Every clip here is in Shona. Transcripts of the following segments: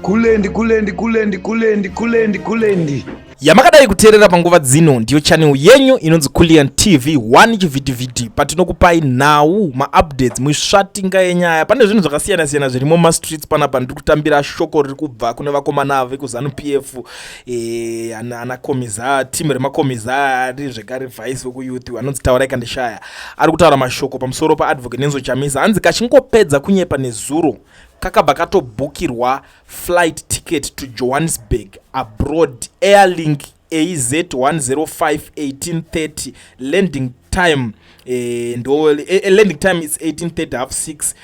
Kulendi, kulendi, kulendi, kulendi, kulendi, kulendi. Yamakadai kuteerera panguva dzino ndiyo channel yenyu inonzi Kulian TV 1 chivhitivhiti, patinokupai nhau, maupdates, misvatinga yenyaya. Pane zvinhu zvakasiyana-siyana zvirimo mumastreets panapa. Ndiri kutambira shoko riri kubva kune vakomana vekuZANU PF, ana commissar, team remacommissar ari zvekare vice wekuyouth anonzi Taurai Kandishaya, ari kutaura mashoko pamusoro paAdvocate Nelson Chamisa. Hanzi kachingopedza kunyepa nezuro, kakabva katobhukirwa flight ticket to Johannesburg abroad, Airlink AZ 105 1830, landing time ndo landing time is 1830, half 6.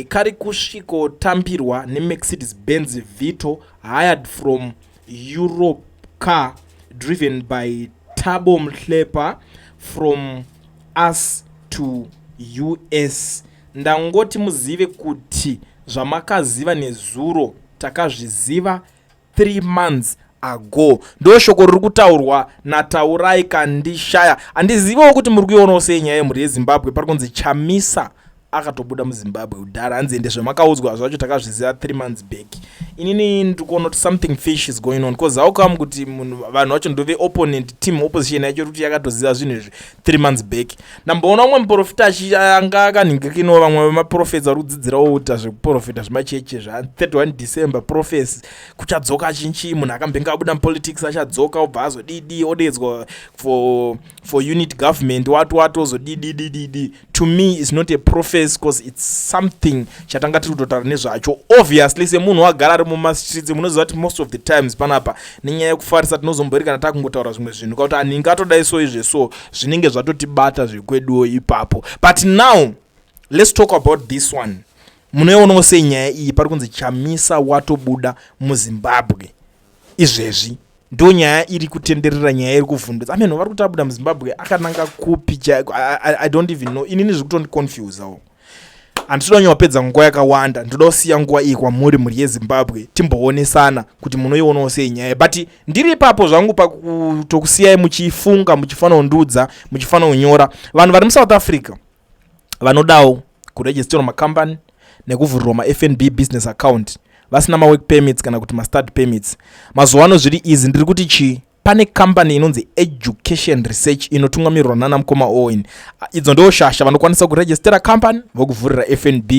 Kari kusvikotambirwa neMercedes Benz Vito hired from Europcar, driven by Tabo Mhlepa from us to US. Ndangoti muzive kuti zvamakaziva nezuro takazviziva 3 months ago. Ndo shoko riri kutaurwa naTaurai Kandishaya. Handiziviwo kuti muri kuionawo sei nyaya yemhuri yeZimbabwe. Pari kunzi Chamisa akatobuda muZimbabwe kudhara. Hanzi ende zvamakaudzwa zvacho takazviziva 3 months back. Inini ndiri kuona kuti something fish is going on, because how come kuti munhu, vanhu vacho ndove opponent team, opposition yacho kuti yakatoziva zvinhu izvi 3 months back? Ndamboona umwe muprofita anga akanhingikino, vamwe vemaprofets vari kudzidzirawo kuita zvekuprofita zvemacheche zva31 December prophecy, kuchadzoka chinchi, munhu akambenge abuda mupolitics achadzoka, obva azodidi, odedzwa for unit government, wati wati ozodididididi. To me is not a prophecy, because it's something chatanga tiri kutotaura nezvacho. Obviously, semunhu wagara ari mumastreets, munoziva kuti most of the times panapa nenyaya yekufarisa tinozombori kana takungotaura zvimwe zvinhu kakuti aninge atodai so izve, so zvinenge zvatotibata zvekweduwo ipapo. But now let's talk about this one. Munoionawo sei nyaya iyi? Pari kunzi Chamisa watobuda muZimbabwe izvezvi. Ndo nyaya iri kutenderera, nyaya iri kuvhundutsa. Amenho vari kuti abuda muZimbabwe akananga kupi? I don't even know. Inini zviri kutondiconfusawo. Handitoda kunyawapedza nguva yakawanda, ndoda kusiya nguva iyi kwamuri, mhuri yeZimbabwe, timboonesana kuti munoionawo sei nyaya. But ndiri ipapo zvangu pakutokusiyai muchifunga, muchifanira kundiudza, muchifanira kunyora. Vanhu vari muSouth Africa vanodawo kuregisterwa makambani nekuvhurirwa maFNB business account, vasina mawork permits kana kuti mastudy permits, mazuva ano zviri easy. Ndiri kuti chii? Pane kambani inonzi Education Research inotungamirirwa nana mukoma Owen. Idzo ndo shasha, vanokwanisa kurejistera kambani, vokuvhurira FNB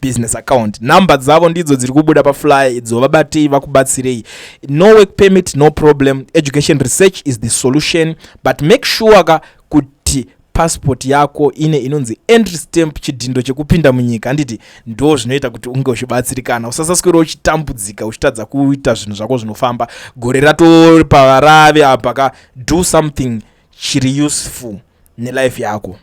business account. Nhamba dzavo ndidzo dziri kubuda paflyer idzo. Vabatei vakubatsirei. No work permit, no problem. Education Research is the solution, but make sure ka kuti passport yako ine inonzi entry stamp, chidhindo chekupinda munyika, handiti? Ndo zvinoita kuti unge uchibatsirikana, usasaswera uchitambudzika uchitadza kuita zvinhu zvako zvinofamba. Gore ratoparave apa ka. Do something chiri useful nelife yako.